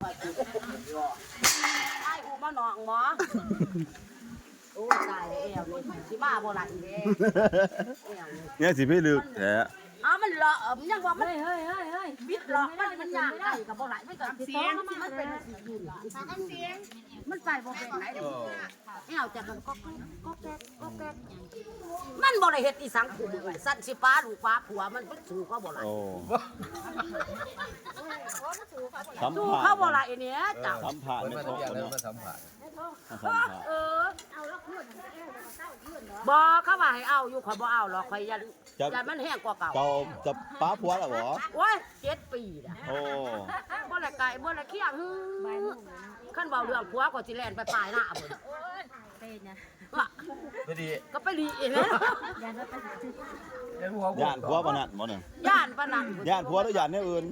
ຖ່າຍຮູບມານ້ອງໝໍ. ໂອ້ຍ ຕາຍແລ້ວ ແອວນີ້ຊິມາບໍ່ໄດ້ເດ້ ແອວນີ້ ແນວຊິໄປລຶກແທ້ ເອົາ ມັນເລາະ ເອີ ມັນຍັງວ່າມັນ ເຮີ້ຍ ເຮີ້ຍ ເຮີ້ຍ ເຮີ້ຍ ບິດເລາະ ມັນ ມັນຍ່າງໄດ້ກໍບໍ່ໄດ້ ມັນກໍຊິໂຕ ມັນເປັນຈັ່ງຊີ້ ມັນໄປບໍ່ເປັນໄດ ແອວຈະກໍແກກ ກໍແກກ ກໍແກກ ມັນບໍ່ໄດ້ເຮັດອີ່ສັງ ກູເມື່ອຍ ຊັ້ນຊິປາລູກປາຜົວ ມັນໄປສູ້ເຂົາບໍ່ໄດ້ ໂອ້ ສຳພາດ ສູ້ເຂົາບໍ່ໄດ້ນີ້ ເຈົ້າ ສຳພາດແມ່ນບໍ່ເນາະ ມາສຳພາດ ເອີ ບໍ່ ເຂົາວ່າໃຫ້ເອົາຢູ່ ຂ້ອຍບໍ່ເອົາດອກ ຂ້ອຍຢ້ານ ຢ້ານມັນແຮງກວ່າເກົ່າ ເຈົ້າຈະປາຜົວແລ້ວບໍ່? ໂອ້ຍ ເຈັດປີລະ ໂອ້ ບໍ່ໄດ້ໃກ້ ບໍ່ໄດ້ຄຽງ ຄັນເວົ້າເລື່ອງຜົວ ຂ້ອຍຊິແລ່ນໄປປາຍໜ້າພຸ້ນ ເປັນຫຍັງ? ກໍໄປຫຼີກອີກແລ້ວ ຢ້ານຜົວປານນັ້ນບໍ່ນີ້? ຢ້ານປານນັ້ນ ຢ້ານຜົວຫຼືຢ້ານແນວອື່ນ?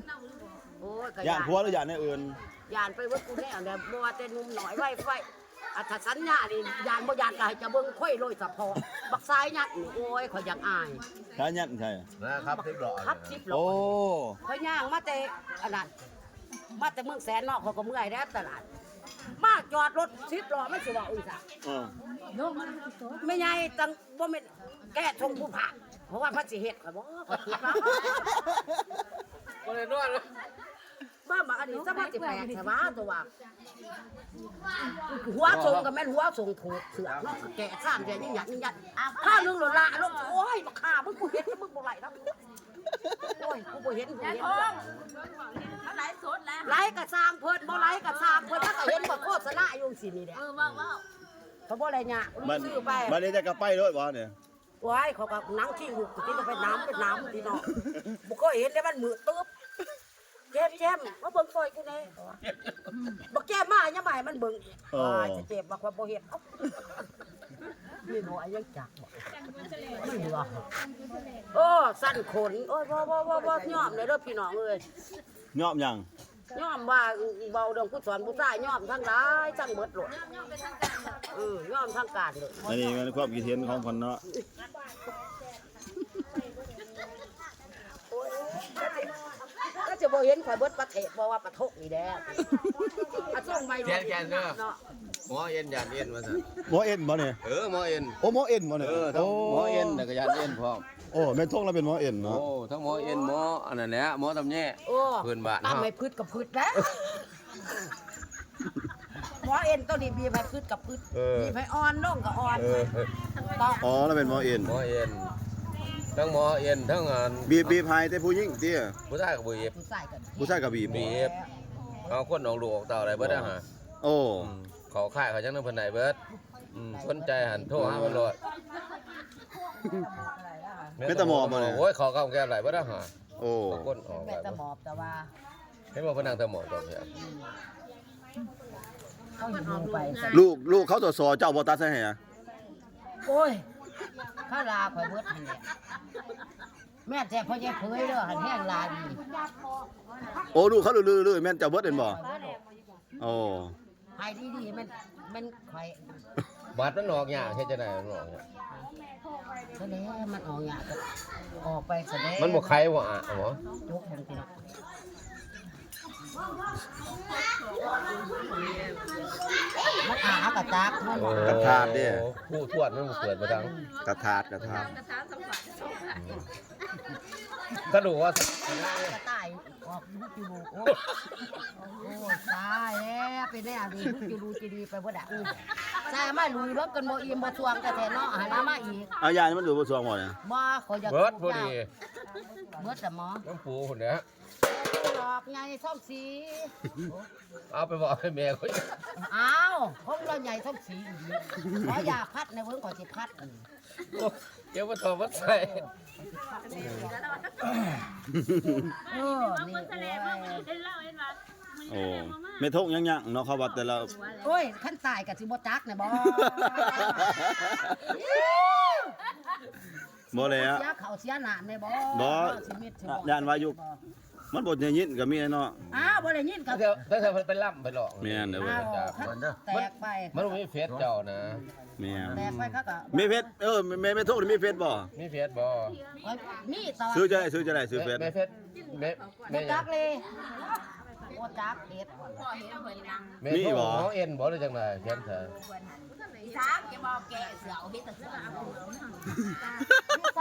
ໂອ້ຍ ຢ້ານຜົວຫຼືຢ້ານແນວອື່ນ? ຢ້ານໄປເບິດກູແນວແຫຼະ ບໍ່ວ່າແຕ່ໜຸ່ມນ້ອຍໄວໄຟ ອັດຖະສັນຍານີ້ ຢ້ານບໍ່ຢ້ານກໍໃຫ້ເຈົ້າເບິ່ງ ໂດຍສະເພາະບັກສາຍຍັດນີ້ ໂອ້ຍ ຂ້ອຍຢາກອາຍ ສາຍຍັດໃສ? ນະ ຂັບສິບລໍ້ ຂັບສິບລໍ້ ໂອ້ ຂ້ອຍຍ່າງມາແຕ່ອັນນັ້ນ ມາແຕ່ເມືອງແສນເນາະ ຂ້ອຍກໍເມື່ອຍແລ້ວຕະຫຼາດ ມາຈອດລົດສິບລໍ້ ມັນຊິເວົ້າອີ່ຫຍັງ ເອີ ແມ່ໃຫຍ່ຕັ້ງ ບໍ່ແມ່ນແກະຖົງຜູ້ພາກ ເພາະວ່າເພິ່ນຊິເຮັດຂ້ອຍບໍ່ ຂ້ອຍຄິດວ່າ ບໍ່ໄດ້ນອນ ບ້າ ມາອັນນີ້ຊະ ມັນຊິແປກແທ້ຫວາ ຕົວວ່າ ຫົວຊົງກໍແມ່ນຫົວຊົງຜູກເຊືອກເນາະ ແກະສາມເທື່ອ ຍິງຍັດ ຍິງຍັດ ຄາວໜຶ່ງໂລດລະລົງ ໂອ້ຍ ບັກຫ່າ ມຶງ ກູເຮັດນຳມຶງບໍ່ໄດ້ດອກ ໂອ້ຍ ກູບໍ່ເຫັນ ກູເຫັນ ມັນໄລຟ໌ສົດແລ້ວ ໄລຟ໌ກໍຊ່າງເພິ່ນ ບໍ່ໄລຟ໌ກໍຊ່າງເພິ່ນ ມັນກໍເຫັນວ່າໂຄສະນາຢູ່ຊີ້ນີ້ແຫຼະ ເອີ ເວົ້າໆ ກໍບໍ່ໄດ້ຍາກ ມັນຊື້ໄປ ບັດນີ້ຈະກັບໄປໂລດບໍ່ນີ້? ໂອ້ຍ ເຂົາກໍນັ່ງຄິງລູກຕິ ໄປນຳ ໄປນຳ ພີ່ນ້ອງ ບໍ່ເຄີຍເຫັນເດ້ ມັນມືດຕຶບ ແຈມໆ ມາເບິ່ງຊ່ອຍກູແດ່ ບັກແຈມມາ ຍັງມາໃຫ້ມັນເບິ່ງອີກ ເອີ ໂອ້ຍ ຈະເຈັບ ບັກວ່າບໍ່ເຮັດ ເອົ້າ ມີໜ້ອຍຍັງຈັກບໍ່ ມັນເຫຼືອ ໂອ້ ສັນຂົນ ໂອ້ຍ ບໍ່ ບໍ່ ບໍ່ ບໍ່ ຍອມເລີຍເດີ ພີ່ນ້ອງເອີຍ ຍອມຫຍັງ? ຍອມວ່າເວົ້າເລື່ອງຜູ້ສອນຜູ້ຊາຍ ຍອມທັງຫຼາຍທັງເບິດໂລດ ເອີ ຍອມທາງການໂລດ ອັນນີ້ແມ່ນຄວາມຄິດເຫັນຂອງເພິ່ນເນາະ ໂອ້ຍ ກໍຈະ ກໍຈະບໍ່ເຫັນຂ້ອຍເບິດປະເທດ ບໍ່ວ່າປະທົງນີ້ແຫຼະ ອາ ສົ່ງໄປ ແກນ ແກນເດີ ເນາະ ໝໍເອັນຢ້ານເອັນວ່າຊັ້ນ ໝໍເອັນບໍ່ນີ້? ເອີ ໝໍເອັນ ໂອ້ ໝໍເອັນບໍ່ນີ້? ເອີ ທັງ ໂອ້ ໝໍເອັນ ແລ້ວກໍຢ້ານເອັນພ້ອມ ໂອ້ ແມ່ນທົງລາວເປັນໝໍເອັນເນາະ ໂອ້ ທັງໝໍເອັນ ໝໍອັນນັ້ນແຫຼະ ໝໍຕຳແຍ ໂອ້ ພື້ນບ້ານ ຕຳໃຫ້ພຶດກໍພຶດແລ້ວ ໝໍເອັນໂຕນີ້ບີບໃຫ້ພຶດກໍພຶດ ເອີ ບີບໃຫ້ອ່ອນລົງກໍອ່ອນ ເອີ ເນາະ ອໍ ລາວເປັນໝໍເອັນ ໝໍເອັນ ທັງໝໍເອັນ ທັງອັນ ບີບ ບີບໃຫ້ແຕ່ຜູ້ຍິງຕິ ຜູ້ຊາຍກໍບໍ່ບີບ ຜູ້ຊາຍກໍ ຜູ້ຊາຍກໍບີບ ບີບ ເອົາຄົນອອກລູກອອກເຕົ້າໄດ້ເບິດ ໂອ້ ອາຫານ ໂອ້ ອືມ ເຂົ້າຄ້າຍເຂົ້າຫຍັງນຳເພິ່ນໄດ້ເບິດ ອືມ ສົນໃຈຫັ້ນໂທຫາເພິ່ນໂລດ ແມ່ນແຕ່ໝໍບໍ່ນີ້? ໂອ້ຍ ເຂົ້າກັບແກ້ວໄດ້ເບິດ ອາຫານ ໂອ້ ຄົນອອກ ແມ່ນແຕ່ໝໍ ແຕ່ວ່າ ເຫັນບໍ່ ເພິ່ນນັ່ງແຕ່ໝໍ ເຈົ້າເຫັນ ເຂົາຢູ່ໄປ ລູກ ລູກເຂົາ ສສ ເຈົ້າບໍ່ຕັດໃສ່ໃຫ້ ໂອ້ຍ ເຂົາລາຂ້ອຍເບິດຫັ້ນແຫຼະ ແມ່ນແຕ່ພໍ່ໃຫຍ່ເຜີຍເດີ ຫັ້ນແຮງລາດີ ໂອ້ ລູກເຂົາລືໆ ແມ່ນເຈົ້າເບິດແມ່ນບໍ່? ໂອ້ ໃຫ້ດີໆ ແມ່ນ ແມ່ນຂ້ອຍ ບາດມັນອອກຍາກ ເຮັດຈັ່ງໃດມັນອອກຍາກ? ຊະແລ້ວ ມັນອອກຍາກກໍອອກໄປຊະແລ້ວ ມັນບໍ່ໄຄບໍ່ອະ ບໍ່ ຈົກເບິ່ງຕິເນາະ ມັນອາກະຕາກ ມັນ ໂອ້ ກະທາດເດ້ ຜູ້ທວດມັນບໍ່ເກີດບໍ່ທັງ ກະທາດ ກະທາດ ກະທາດສຳຜັດ ກະດູກວ່າ ກະຕ່າຍ ອອກລູກຢູ່ ໂອ້ຍ ໂອ້ຍ ຕາຍແລ້ວ ເປັນແນວນີ້ ລູກຢູ່ ລູກຢູ່ດີໄປເບິດອະ ໃສ່ມາລຸຍເບິ່ງກັນບໍ່ອີ່ມບໍ່ຊ່ວງແທ້ໆເນາະ ໃຫ້ມາ ມາອີກ ເອົາຢານີ້ມັນດູດບໍ່ຊ່ວງບໍ່ນີ້? ບໍ່ ຂ້ອຍຢາກ ເບິດພໍດີ ເບິດແລ້ວໝໍ ນ້ຳປູພຸ້ນແຫຼະ ດອກໃຫຍ່ຊ່ອງສີ ເອົາໄປບອກໃຫ້ແມ່ຂ້ອຍ ອ້າວ ຂອງລາວໃຫຍ່ຊ່ອງສີອີ່ຫຼີ ຂໍຢາພັດແດ່ເບິ່ງ ຂ້ອຍຊິພັດ ໂອ້ ເກັບມາຖອກມາໃສ່ ເອີ ນີ້ ໂອ້ ແມ່ທົ່ງຍັງໆເນາະ ເຂົາວ່າແຕ່ລະ ໂອ້ຍ ຄັນຕາຍກໍຊິບໍ່ຈັກແນ່ບໍ່ ບໍ່ແລ້ວ ເສຍເຂົ້າເສຍນ້ຳແນ່ບໍ່ ບໍ່ ຊິມິດຊິບໍ່ ຢ້ານວ່າຢູ່ ມັນບໍ່ໄດ້ຍິນກໍມີເນາະ ອ້າວ ບໍ່ໄດ້ຍິນກໍ ແຕ່ ແຕ່ເພິ່ນໄປລຳໄປຮ້ອງ ແມ່ນເດີ ອ້າວ ຄັນແຕກໄປ ມັນບໍ່ມີເຟສເຈົ້ານະ ແມ່ນ ແຕກໄປເຂົາກໍ ມີເຟສ ເອີ ແມ່ ແມ່ ແມ່ໂທກນີ້ມີເຟສບໍ່? ມີເຟສບໍ່? ມີຕອນ ຊື່ຈັ່ງໃດ ຊື່ຈັ່ງໃດ ຊື່ເຟສ ແມ່ເຟສ ແມ່ ແມ່ຈັກເລີຍ ຈັກເຮັດ ພໍ່ເຫັນເພິ່ນນັ່ງ ແມ່ນ ມີບໍ່ ຂອງເອັນບໍ່ ຫຼືຈັ່ງໃດ ແຂນຂາ ອີສາງຈະບໍ່ແກະເສື້ອ ເຮັດແຕ່ເສື້ອ ຢູ່ໃສ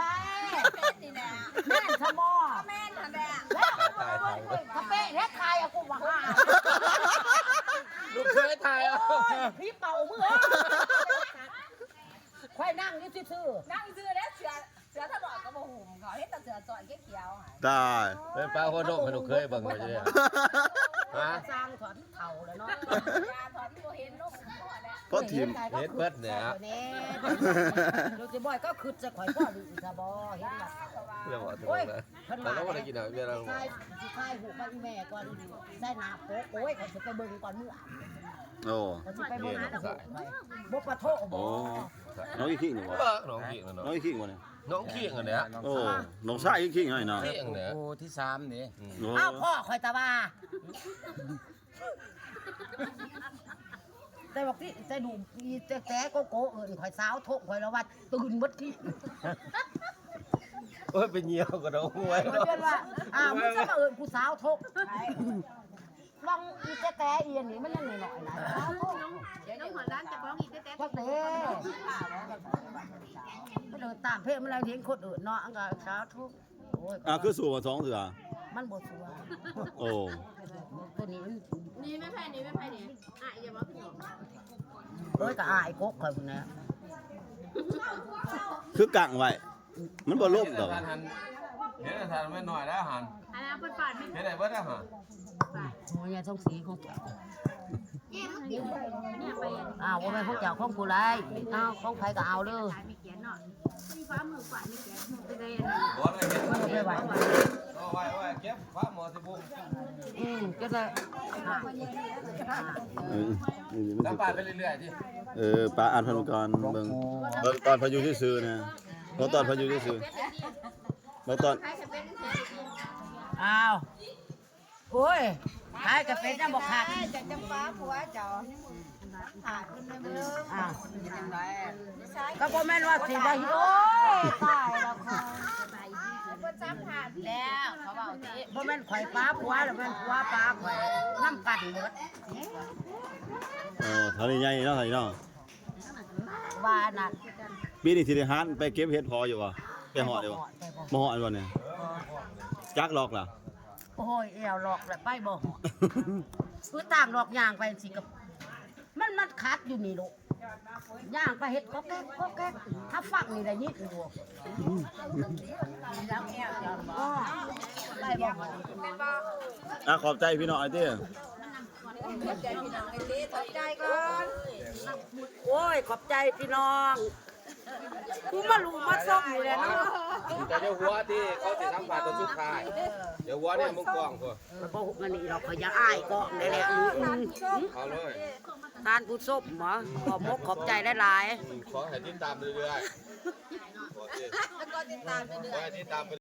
ເປັນນີ້ແຫຼະ ແມ່ນຊະບໍ່ ແມ່ນຫັ້ນແຫຼະ ແລ້ວ ຕາຍ ຕາຍ ກະເປະແທ້ ຖ່າຍເອົາກູວ່າຫາ ລູກເຂີຍຖ່າຍເອົາ ໂອ້ຍ ຜີເປົ່າມຶງເອີຍ ຂ້ອຍນັ່ງຢູ່ຊື່ໆ ນັ່ງຊື່ແລ້ວ ເສື້ອ ເສື້ອຖະຫຼອກກໍບໍ່ຫຸ້ມເຂົາ ເຫັນແຕ່ເສື້ອຈ້ອຍຂຽວໆ ຕາຍ ໄປປະຫົວນົມໃຫ້ລູກເຂີຍເບິ່ງວ່າຊິໄດ້ ຮະ ສ້າງຖອນເຖົ້າແລ້ວເນາະ ຖອນບໍ່ເຫັນນົມ ພໍຖິ້ມ ເຮັດເບິດແຫຼະ ແນ່ ລູກຊິບອຍກໍຄຶດໃສ່ຂ້ອຍພໍດີຊະບໍ່ ເຫັນວ່າ ແລ້ວບໍ່ ໂອ້ຍ ເພິ່ນວ່າ ແຕ່ລາວບໍ່ໄດ້ກິນເອົາເວລາ ຊິຖ່າຍ ຊິຖ່າຍຮູບມາອີແມ່ກ່ອນ ໃສ່ໜ້າປົກ ໂອ້ຍ ຂ້ອຍຊິໄປເບິ່ງກ່ອນມື້ ໂອ້ ຂ້ອຍຊິໄປເບິ່ງ ບໍ່ປະໂທ ໂອ້ ບໍ່ ນ້ອງອີຄິງນີ້ບໍ່ ເອີ ນ້ອງອີຄິງນັ້ນເນາະ ນ້ອງອີຄິງບໍ່ນີ້ ນ້ອງຄິງຫັ້ນແຫຼະ ໂອ້ ນ້ອງຊາຍຄິງຫັ້ນນະ ຄິງແຫຼະ ໂອ້ ທີສາມນີ້ ອືມ ໂອ້ ອ້າວ ພໍ່ຂ້ອຍຕາວ່າ ແຕ່ບັກຕິ ແຕ່ດູ ອີແຕ່ແຕ່ໂກໂກເອີ້ນຂ້ອຍສາວທົກ ຂ້ອຍລະວ່າຕື່ນເບິດທີ່ ໂອ້ຍ ໄປຍ່ຽວກໍດອກຫ້ວຍ ຂ້ອຍເອີ້ນວ່າ ອ້າວ ມຶງຈະມາເອີ້ນກູສາວທົກ ລອງອີແຕ່ແຕ່ອີອັນນີ້ມັນຍັງນ້ອຍໆນະ ນ້ອງຫົວລ້ານຈະຟ້ອງອີແຕ່ແຕ່ ຈັກເດ້ ມັນເອີ້ນຕາມເພງ ມັນລະເຫັນຄົນເອີ້ນເນາະ ອັນກໍສາທຸ ໂອ້ຍ ອ່າ ຄືສູ້ມາສອງເທື່ອ ມັນບໍ່ຊົ່ວ ໂອ້ ຕົວນີ້ມັນ ນີ້ແມ່ນໃຜ ນີ້ແມ່ນໃຜນີ້ ອ້າຍຢ່າເວົ້າຄື ໂອ້ຍ ກໍອ້າຍກົກຂ້ອຍພຸ້ນແຫຼະ ຄືກັ້ງໄວ້ ມັນບໍ່ລົງດອກ ເຫັນແລ້ວທ່ານແມ່ນນ້ອຍແລ້ວຫັ້ນ ອັນນັ້ນເພິ່ນປາດແມ່ນ ເຮັດໄດ້ເບິດແລ້ວຫະ ໂອ້ຍ ຍາຍສອງສີຂອງເຈົ້າ ອ້າວ ບໍ່ແມ່ນຂອງເຈົ້າ ຂອງຜູ້ໃດ ເອົາ ຂອງໃຜກໍເອົາເດີ ບໍ່ໄດ້ເຮັດ ເອົາໄວ້ ເອົາໄວ້ ເກັບຝາໝໍ້ໃສ່ພຸ້ນ ອືມ ເກັບໄດ້ ເອີ ສັມພາດໄປເລື້ອຍໆຕິ ເອີ ປາ ອ່ານເພິ່ນກ່ອນ ເບິ່ງ ເບິ່ງຕອນເພິ່ນຢູ່ຊື່ໆນະ ເບິ່ງຕອນເພິ່ນຢູ່ຊື່ໆ ເບິ່ງຕອນ ອ້າວ ໂອ້ຍ ຂາຍກະເປັນນຳບໍ່ຄັກ ຈະຈຳປາຜົວເຈົ້າ ອ້າວ ກໍບໍ່ແມ່ນວ່າຊິວ່າ ໂອ້ຍ ຕາຍແລ້ວຂ້ອຍ ເພິ່ນສຳພາດແລ້ວ ເຂົາເວົ້າຕິ ບໍ່ແມ່ນຂ້ອຍປາຜົວ ແລ້ວແມ່ນຜົວປາຂ້ອຍ ນຳກັນເບິດ ເອີ ເທົ່ານີ້ໃຫຍ່ເນາະ ເທົ່ານີ້ເນາະ ວ່ານະ ປີນີ້ຊິໄດ້ຫັນໄປເກັບເຫັດພໍຢູ່ບໍ່? ໄປຮອດຢູ່ບໍ່? ບໍ່ຮອດ ບໍ່ຮອດບໍ່ນີ້ ຈັກລອກລະ ໂອ້ຍ ແອວລອກລະ ໄປບໍ່ຮອດ ຄືຕ່າງລອກຍ່າງໄປຈັ່ງຊີ້ກໍ ມັນ ມັນຂັດຢູ່ນີ້ລູກ ຍ່າງໄປເຮັດກໍແກັກ ກໍແກັກ ຖ້າຟັງນີ້ໄດ້ຍິນຢູ່ ໄປບໍ່ຮອດ ອ່ະ ຂອບໃຈພີ່ນ້ອງອ້າຍຕິ ຂອບໃຈພີ່ນ້ອງອ້າຍຕິ ຂອບໃຈກ່ອນ ໂອ້ຍ ຂອບໃຈພີ່ນ້ອງ ກູມາລຸມາຊົມນີ້ແຫຼະເນາະ ແຕ່ຢ່າຫົວຕິ ເຂົາຊິສຳພາດຕອນສຸດທ້າຍ ຢ່າຫົວໃນມຸມກ້ອງພຸ້ນ ບໍ່ຮູ້ອັນນີ້ດອກ ຂ້ອຍຢາກອາຍກ້ອງໄດ້ແຫຼະ ເອົາເລີຍ ທ່ານຜູ້ຊົມບໍ ຂອບມົກຂອບໃຈຫຼາຍໆ ຂໍໃຫ້ຕິດຕາມເລື້ອຍໆ ແລ້ວກໍຕິດຕາມເລື້ອຍໆ ຂໍໃຫ້ຕິດຕາມ